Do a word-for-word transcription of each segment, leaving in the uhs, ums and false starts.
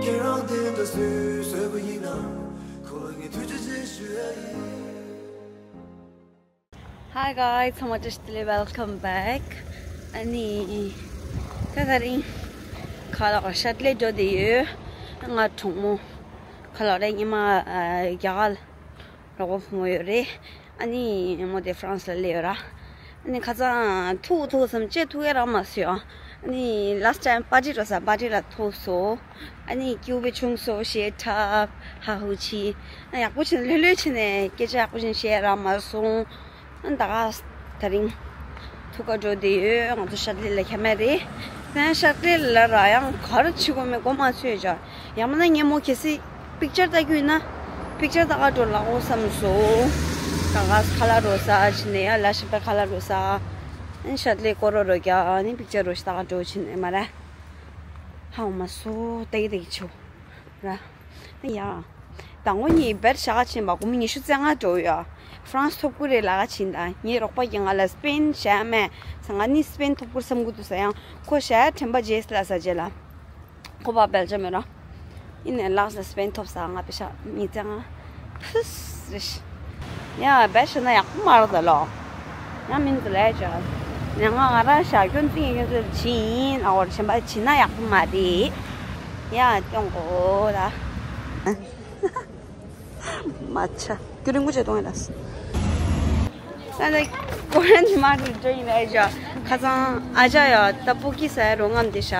ཁྱེད་རང་དེ་འདྲ་སུས་བཟོས་པ་ཡིན་ན། ཁོ་ལ་ངས་ཐུགས་རྗེ་ཆེ་ཞུ་ཡ་ཡིན། Hi guys, ཚང་མ་བཀྲ་ཤིས་བདེ་ལེགས། Welcome back. ཨ་ནི། ད་དེ་རིང་ཁ་ལག་ཤར་ལེ་འགྲོ་བསྡད་ཡོད། ང་གྲོགས་མོ་ཁ་ལག་རེ་ཉི་མ་རྒྱ་གར་རོགས་པ་བུ་མོ་ཡོད་རེད། ཨ་ནི་མོ་དེ་ཧྥ་རན་སི་ལ་སླེབས་ཡོད་ར། ཨ་ནི་ཁ་སང་ཐུག་ཐུག་བསམ་ཅེ་ཐུག་ཡ་རག་མ་སོང་། ཨ་ནི་last time པར་ཊི་འགྲོ་ས་པར་ཊི་ལ་ཐུག་སོང་། ཨ་ནི་སྐྱིད་པོ་བྱུང་སོང་ཞེས་འཁྲབ་ཧ་ཧུ་ཆི། ཨ་ཡག་པོ་བྱས་ནས་ལྷོད་ལྷོད་བྱས་ནས་སྐད་ཆ་ཡག་པོ་བྱས་ནས་བཤད་ཡ་རག་མ་སོང་། ཨ་ད་ག་དེ་རིང་ཐུག་ག་འགྲོ་བསྡད་ཡོད། ང་ཚོ་ཤར་ལེ་ལ་ཁྱམས་རེད། ད་ཤར་ལེ་ལ་ར་ཡང་ག་རེ་བྱེད་དགོས་མེད་གོ་མ་ཚོད་ཅག་ཡང་མིན་ན་ངས་མོ་གལ་སྲིད་པིག་ཅར་ལྟ་རྒྱུ་ཡིན་ན། པིག་ཅར་ལྟ་ག་འགྲོ་ལབ་དགོས་བསམ་སོང་། ད་ག་ཁ་ལག་འགྲོ་ས་ཕྱིན་ནས་ཡ་ལ་ཤི་པ་ཁ་ལག་འགྲོ་ས། ཨན་ཤར་ལེ་སྐོར་རོ་རོ་རྒྱག་ཨ་ནི་པིག་ཅར་རོ་ཞིག་ལྟ་ག་འགྲོ་ཕྱིན་ནས་མ་ར། ཧ་འོ་མ་སོ་ཏེ་ཏེ་ཆོ་ར། ཡ། དང་པོ་ངས་བེད་བཞག་ཕྱིན་པ་སྒོར་མོ་ཉི་ཤུ་རྩ་ལྔ་འགྲོ་ཡོད། ཧྥ་རན་སི་ཐོབ་ཀྱི་རེད་ལབ་ཕྱིན་ད་ངའི་རོགས་པ་གིས་ང་ལ་སི་པེན་བྱས་མེད་ཟེར། ང་ནི་སི་པེན་ཐོབ་ཀྱི་རེད་བསམ་གྱི་འདུག་ཟེར། ཡང་ཁོ་ཞྭ་དྲན་པ་བརྗེད་ལ་ཟ་རྗེས་ལ། ཁོ་པ་སྦེལ་ཇམ་ཡོད་ར། ཡིན་ནའི་ལགས་ལ་སི་པེན་ཐོབ་ས་ང་པེ་ཤ་ཉིས་རྩ་ལྔ་ཕུས་རེད་ཤི། ཡ་བེད་བཞག་ན་ཡག་པོ་མ་རེད་ད་ལོ། ཡང་མིན་ཚུལ་ལས་ཅོ། ཡང་ང་ང་རང་ཞག་སྐྱོན་ཙིང་ཡོད་ཚུལ་བྱིན་ཨ་བར་ཆེན་པ་བྱིན་ན་ཡག་པོ་མ་རེད། ཡ་སྐྱོན་གོ་ད། མ་ཆ་རྒྱུ་རིང་པོ་བྱས་གཏོང་ཡིན་ལ། ད་ནི་ཀོ་རན་མ་རེད་འགྲོ་ཡིན་ལས་ཅོ། ཁ་སང་ཨ་ཅག་ཡ་ད་པུ་ཀི་ས་ཡ་རོ་ངམ་དེ་ཤ།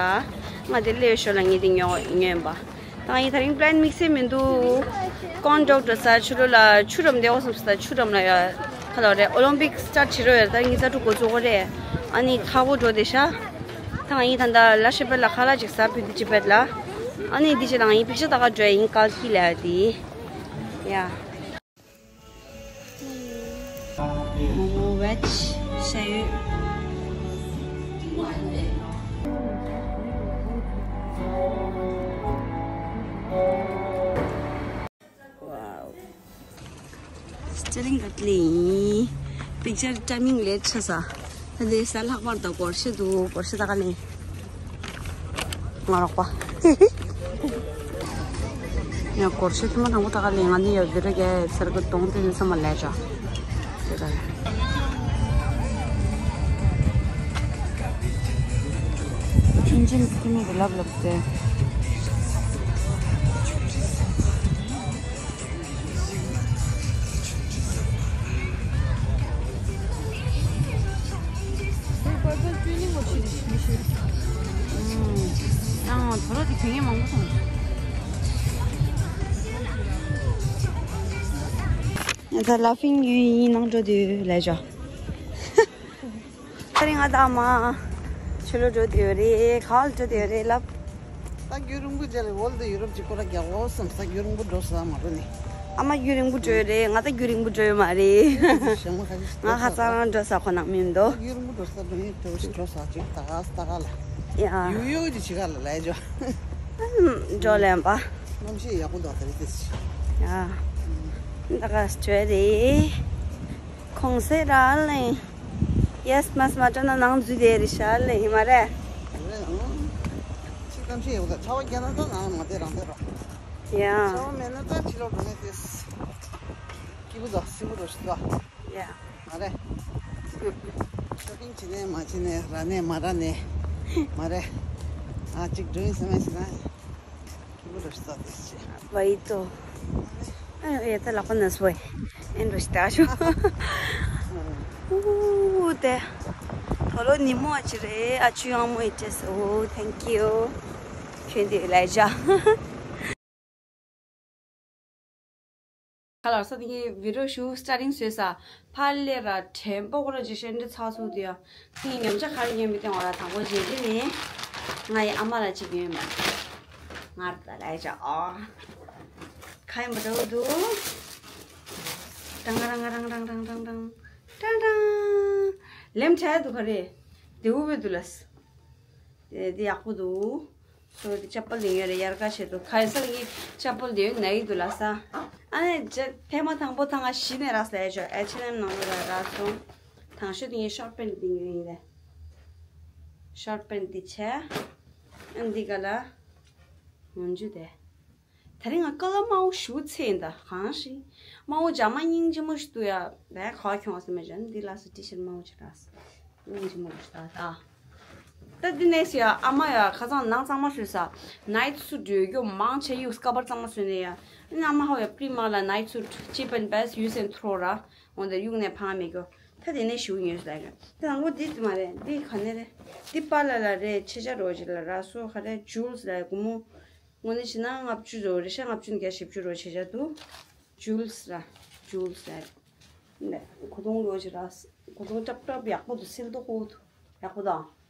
ང་དེ་ལས་ཤོ་ལ་ངས་དེ་ཉོ་ཉོས་ཡིན་པ། ད་ཡིན་ད་རིང་པི་ལན་དམིགས་བསལ་མི་འདུག་ཀོན་ཌོག་འགྲོ་ས་ཆུ་ལོ་ལ་ཆུ་རམ་བདེ་བོ་བསམ་སོང་། ད་ཆུ་རམ་ལ་ཡ་ཁ་ལོ་རེད། ཨོ་ལིམ་པིག་སི་ཊར་བྱེད་རོགས་ཡ། ད་ངི་ཙ་ཕྲུག་འགོ་བཙུགས་གོ་རེད། ཨ་ནི་ཐག་པོ་འགྲོ་བསྡད་ཤག་ད་ང་ཡིན་ད་ད་ལ་ཤི་པེ་ལ་ཁ་ལག་ཅིག་ཟ་ཕུད་དེ་ཅི་པེད་ལ། ཨ་ནི་འདི་ཅི་ལ་ང་ཡིན་པིག་ཅར་ལྟ་ག་འགྲོ་ཡ་ཡིན། ཀལ་ཀི་ལ་ཡ་དེ་ཡ། མོ་མོ་བེཇ་ཤ་ཡོད། ཝའོ། སི་ཊི་རིང་ག་ལེ་ཡིན། པིག་ཅར་ཊའི་མིང་ལེ་ཆ་ས། ད་ལྟའི་ས་ལྷག་པར་དུ་སྒོར་གཞས་འདུག་སྒོར་གཞས་ད་ག་ལེ། ང་རོགས་པ། ཡ་སྒོར་གཞས་ཐུ་མ་དང་པོ་ད་ག་ལེ། ང་འདི་ཡ་བི་ར་ག་ཚར་གི་གདོང་དེ་ནི་ས་མ་ལེ་ཅོ། དེ་ག་ལེ། ཨིན་ཇིན་ཐུ་མི་གི་ལབ་ལབ་སྟེ། ཨང་དོ་རོ་དེ་གྱོན་ཡས་མང་པོ་སོང་། ང་ཚ་ལ་ཕིང་ཡུ་ཡིན་ནང་འགྲོ་དུས་ལས་ཞོ། ད་རིང་ང་དང་མ་ཆུ་ལོ་འགྲོ་དུས་རེད། ག་ལ་འགྲོ་དུས་རེད་ལབ། ད་རྒྱུན་རིང་པོ་རྗེས་ལ་ཝོལ་དུ་ཡུ་རོབ་ཅིག་ཁོ་ར་རྒྱག་འོ་བསམ་ས། རྒྱུན་རིང་པོ་འགྲོ་ས་མ་རེད་ནི། ཨ་མ་རྒྱུན་རིང་པོ་འགྲོ་ཡོད་རེད། ང་ད་རྒྱུན་རིང་པོ་འགྲོ་ཡོད་མ་རེད། ཞེ་མ་ཁ་ཤས་ང་ཁ་སང་རང་འགྲོ་ས་ཁོ་ནང་མིན་འདུག་རྒྱུན་རིང་པོ་འགྲོ་ས་འགྲོ་ཡིན། འགྲོ་ཞིག་འགྲོ་ས་ཅིག་ད་ག་ས་ད་ག་ལ། ཡ། ཡུ་ཡུ་ཅིག་ཅི་ག་ལ་ལས་ཇོ། འགྲོ་ལེན་པ། གནམ་གཤིས་ཡག་པོ་འདུག་ད་རེས་དེ་ཅི། ཡ། ད་ག་ས་འགྲོ་རེད། གོང་ས་ར་ལེ། ཡེས་མ་སི་མ་ཏྲ་ན་ནང་འཛུལ་དེ་རེད་ཤག་ལེ་ཧི་མ་རེད། རེད་ཨང་། ཅི་གཏམ་ཤེས་ཡོད་ད། ཚ་བ་རྒྱ་ན་ད་ནང་མ་དེ་རང་དེ་རོ། ཡ། ཚ་བ་མེད་ན་ད་ཕྱི་ལོགས་འགྲོ་ནས་དེ། སྐྱིད་པོ་ད་སིམ་པོ་རོ་ཞིག་ད། ཡ། མ་རེད། ཤོ་པིང་བྱེད་ནས་མ་བྱེད་ནས་ར་ནས་མ་ར་ནས། མ་རེད། ཨ་ཅིག་འགྲོ་ཡིན་བསམ་ཡ་ཞིག་ན། བའི་ཏོ། ཨ་ཡ་ད་ལག་པ་ན་སོ་ཨེ་འགྲོ་ཞིག་ད་ཤོ། ཨུ་ཏེ། དོ་ལོ་ཉི་མོ་ཨ་ཅི་རེད། ཨ་ཆུ་ཡང་མོ་ཨེ་ཅེ་སོ། Thank you. ཁྱོད་འདི་ལ་ཇ། ཁ་ལག་ས་དེ་གི་བི་ཌིའོ་ཞུ་སི་ཊར་ཊིང་བཟོས་ས། ཕར་ལས་ར་དྲན་པོ་ཁོ་ར་ཇི་ཤན་འདི་ཚགས་ཚུགས་དེ་ཡ། ངས་ཉམས་ཆག་ག་རེ་ཉན་མི་སྟེང་བ་ལ་དང་པོ་རྗེས་དེ་ནི། ང་ཡི་ཨ་མ་ལ་གཅིག་ཡོད་མ། ངར་ད་ལས་ཅག་ཨ། ཁ་ཡི་མ་འདྲ་བོ་འདུག་ཀྲང་ཀྲང་། ལེམ་བྱ་ཡ་འདུག་ག་རེ། དེ་འུ་བས་འདུག་ལ། དེ་དེ་ཡག་པོ་འདུག་སོ་དེ་ཅ་པལ་ལེན་ཡོད་རེད། དབྱར་ཁ་བྱེད་དུ་ཁ་ཡི་ས་ལ་ངའི་ཅ་པལ་དེ་ཡོད་ན་ཡི་འདུག་ལ་ས། ཨ་ནི་ཇ་ཐེངས་མ་དང་པོ་ཐང་ང་གཞི་ནས་རག་ལས་ཆོག་ཨེཆ་ཨེན་ཨེམ་ནང་ལོགས་ལ་རག་སོང་། དང་ཤོས་དེ་ངའི་ཤོར་པེན་དེ་ཉོས་ཡིན་རེད། ཤོར་པེན་དེ་བྱས། ཨ་འདི་ག་ལ། ངོ་འཇུ་དེ། ད་རིང་ང་ཀ་ལ་དམར་པོ་ཞུ་ཚེ་ཡིན་ད་གང་ཞིག་དམར་པོ་འཇག་མ་སྙིང་རྗེ་མོ་ཞིག་འདུག་ཡ། ད་ག་ཁྱོང་སེ་མེད་ཅན་འདི་ལ་སི་ཊི་ཤར་དམར་པོ་ཅིག་རག་སི་སྙིང་རྗེ་མོ་ཞིག་ད་ད། ད་འདི་ནས་ཡ་ཨ་མ་ཡ་ཁ་སང་ནང་གཙང་མ་བཟོས་ས་ནའི་ཊི་སུ་ཊི་ཡོད་རྒྱུ་མང་ཆེ་ཡུག་སྐ་པར་གཙང་མ་བཟོས་ནས་ཡ། ཨ་ནི་ཨ་མ་ཧོ་ཡ་པི་རི་མ་ལ་ནའི་ཊི་སུ་ཊི་ཅི་པན་བེ་སི་ཡུ་སེན་ཐོ་ར། འོན་ཏེ་གཡུག་ནས་ཕང་མེད་གྱོ། ད་དེ་ནས་ཞུ་ཉོས་ལ་རེད། ད་དང་པོ་འདི་དེ་མ་རེད། འདི་ག་ནས་རེད། འདི་པཱ་ལགས་ལ་རེད། ཆེ་ཆ་རོ་ཅིག་ལ་ར་སོ་ག་རེ་ཇུལ་སི་ལ་སྒོར་མོ། དངོས་གནས་བྱས་ན་ལྔ་བཅུ་རོ་རེད་ཤག་ལྔ་བཅུ་ནས་བརྒྱ་བཞི་བཅུ་རོ་ཆེ་ཆ་འདུག་ཇུལ་སི་ར། ཇུལ་སི་ར། ནས་གོས་ཐུང་རོ་ཅིག་ར། གོས་ཐུང་ཀྲབ་ཀྲབ་ཡག་པོ་འདུག་སིལ་ཏོག་ཁུག་འདུག་ཡག་པོ་དང་།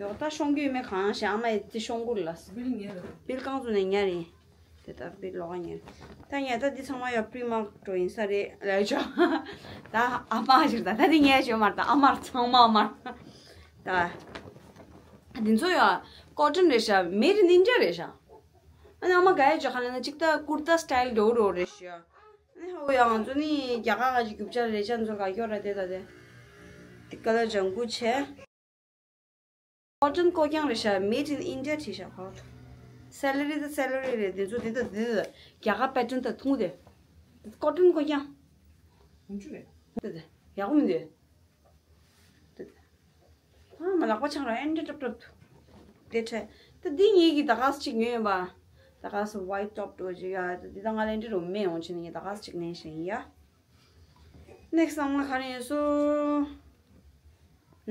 ཡོག་ད་ཤོང་རྒྱུ་ཡོད་མེད་གང་ཤེས། ཨ་མ་ཡིས་དེ་ཤོང་གུར་ལ། བིལ་ཉར་རེད། བིལ་རྐང་བཙུགས་ནས་ཉར་ཡིན། དེ་ལྟར་བིལ་ལོག་ག་ཉར། ད་ཉར་ད་འདི་ཚང་མ་ཡོད་པི་རི་མ་ཊི་འགྲོ་ཡིན་ས་རེད་ལས་ཆོག་ད་ཨ་མ་ཞིག་ད་ད་འདི་ཉར་ཞོ་མར་ད་ཨ་མར་ཚང་མ་ཨ་མར། ད། འདི་ཚོ་ཡོད་ཀོ་ཊོན་རེད་ཤག་མེད་ཨིན་ཨིན་ཌི་ཡ་རེད་ཤག་ཨ་ནི་ཨ་མ་ག་ཡ་ཅོ་ག་ལ་ན་ཅིག་ད་ཀུར་ཏ་སི་ཊའིལ་འགྲོ་རོ་རེད་ཤག་ཨ་ནི་ཧ་གོ་ཡ་ང་ཚོ་ནི་རྒྱ་གར་ག་ཅིག་རྒྱུ་ཆ་རེད་ཅན་ཚོ་ག་ཡོད་ར་དེ་ད་དེ། དེ་ཀ་ལ་ཇང་གུ་ཆེ། ཀོ་ཊོན་ཀོ་རྐྱང་རེད་ཤག་མེད་ཨིན་ཨིན་ཌི་ཡ་བྲིས་ཤག་ཧོ། སེ་ལ་རི་དང་སེ་ལ་རི་རེད། དེ་ཚོ་དེ་དང་དེ་དང་རྒྱ་གར་པེ་ཊོན་དང་ཐུང་དེ། ཀོ་ཊོན་ཀོ་རྐྱང་། ཡོང་རྒྱུ་རེད། དེ་དེ་ཡག་པོ་མི་འདུག་དེ་དེ། ཨ་མ་ལག་པ་འཆང་ར་ཨེན་ཏྲ་ཀྲབ་ཀྲབ་འདུག་དེ་འཕྲལ་དེ་འདི་ངེད་ཀྱི་ད་ག་ས་ཅིག་ཉོས་ཡིན་པ། ད་ག་ས་ཝའི་ཊི་ཊོབ་འགྲོ་ཅིག་ཡ། དེ་ད་ང་ལ་ཨེན་ཏྲ་རུ་མེད་ཡོང་ཕྱིན་ངས་ད་ག་ས་ཅིག་ལེན་ཞིང་ཡ། ནེག་སི་ཊི་ནང་ལ་ག་རེ་ཡོད་སོ།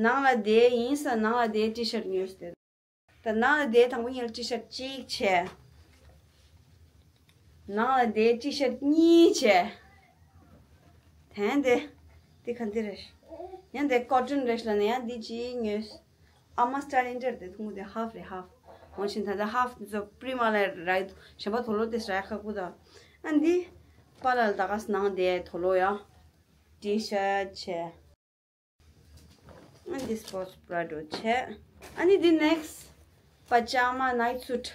ནང་ལ་བསྡད་ཡིན་ས། ནང་ལ་བསྡད་ཊི་ཤར་ཉོས་ཏེ། ད་ནང་ལ་བསྡད་དང་པོ་ཉིད་ལ་ཊི་ཤར་གཅིག་བྱས། ནང་ལ་བསྡད་ཊི་ཤར་གཉིས་བྱས། དེ་འདི་འདི་ག་འདི་རེད། ཡང་འདི་ཀོ་ཊོན་རེད་ལ་ནི་ཡང་འདི་གཅིག་ཉོས། ཨ་མ་སི་ཊའིལ་ཨིན་ཏྲ་དེ་ཐུང་དེ་ཧབ་རེད་ཧབ། འོང་ཕྱིན་ད་ལྟ་ཧབ་འདི་ཚོ་པི་རི་མ་ལ་ར་ཡི་འདུག་གཞན་པ་དོ་ལོ་དེ་ར་ཡི་ཁག་པོ་དང་། ཨ་འདི་པཱ་ལགས་ལ་ད་ག་ས་ནང་བསྡད་དོ་ལོ་ཡ། ཊི་ཤར་བྱས། ཨ་འདི་སི་པོར་ཊི་སི་བྷ་ར་འགྲོ་བྱས། ཨ་ནི་འདི་ནེག་སི་ཊི་པ་ཇ་མ་ནའིཊ་སུཊ།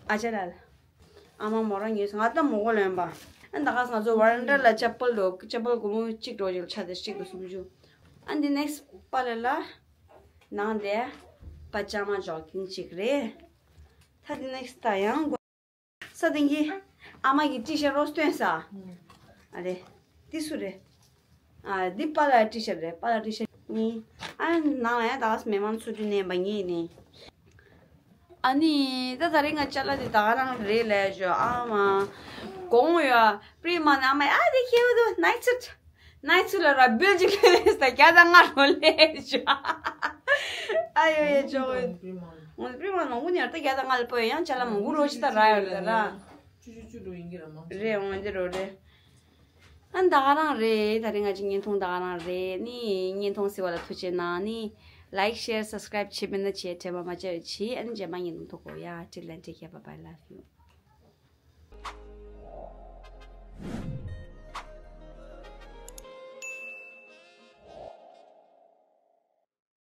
ཨ་ཅག་ལ། ཨ་མ་མོ་རང་ཉོས་སོང་། ང་ད་མོ་གོ་ལོན་པ། ཨ་ད་ག་ས་ང་ཚོ་ཝ་རན་ཌ་ལ་ཅ་པལ་འགྲོ་ཅ་པལ་སྒོར་མོ་གཅིག་འགྲོ་ཅིག་ཆ་དེ་གཅིག་ཏུ་སུམ་ཅུ། ཨ་འདི་ནེག་སི་ཊི་པཱ་ལགས་ལ། ནང་དེ་པ་ཇ་མ་ཇོག་གིང་གཅིག་རེད། ད་འདི་ནེག་སི་ཊི་ད་ཡང་སྟེང་གི་ཨ་མ་གི་ཊི་ཤར་རོ་སྟོན་ས། ཨ་རེད། འདི་སུ་རེད། ཨ་འདི་པཱ་ལགས་ཊི་ཤར་རེད། པཱ་ལགས་ཊི་ཤར་གཉིས། ཨ་ནང་ལ་ཡང་ད་ག་ས་མི་མང་ཚོ་དུས་ནས་པ་ངེས་ནི། ཨ་ནི་ད་ད་རེས་ང་ཅ་ལག་དེ་ད་ག་རང་རེད་ལས་ཞོ་ཨ་མ། དགོང་ཡོ་པི་རི་མ་ནི་ཨ་མ་ཨ་དེ་ཁྱེའུ་དུ་ནའིཊ་སུཊ། ནའིཊ་སུཊ་ལ་ར་བོད་ཅིག་ལས་ད་བརྒྱ་དང་ལྔ་རོ་ལས་ཞོ། ཨ་ཡོ་ཡོ་ཅོ། པི་རི་མ་ནི་མང་པོ་ཉར་ད་བརྒྱ་དང་ལྔ་ལ་པོ་ཡང་ཅ་ལག་མང་པོ་རོ་ཅི་ད་ར་ཡོད་ད་ར། བཅུ་བཅུ་བཅུ་འགྲོ་ཡིན་གྱི་ར་མང་རེད་འོང་འདི་རོ་རེད། ཨ་ད་ག་རང་རེད། ད་རིང་ང་ཅིག་བརྙན་ཐུང་ད་ག་རང་རེད། ནི་བརྙན་ཐུང་གཟིགས་པ་ལ་ཐུགས་རྗེ་གནང་། ནི་ལའིཀ་ཤེར་སབ་སི་ཀ་རའིབ་བྱེད་མེད་ན་བྱེད། དྲན་པ་མ་བརྗེད་པ་བྱེད། ཨ་ནི་རྗེས་མ་བརྙན་ཐུང་ཐུག་གོ་ཡ། Till then, take care, bye bye, love you.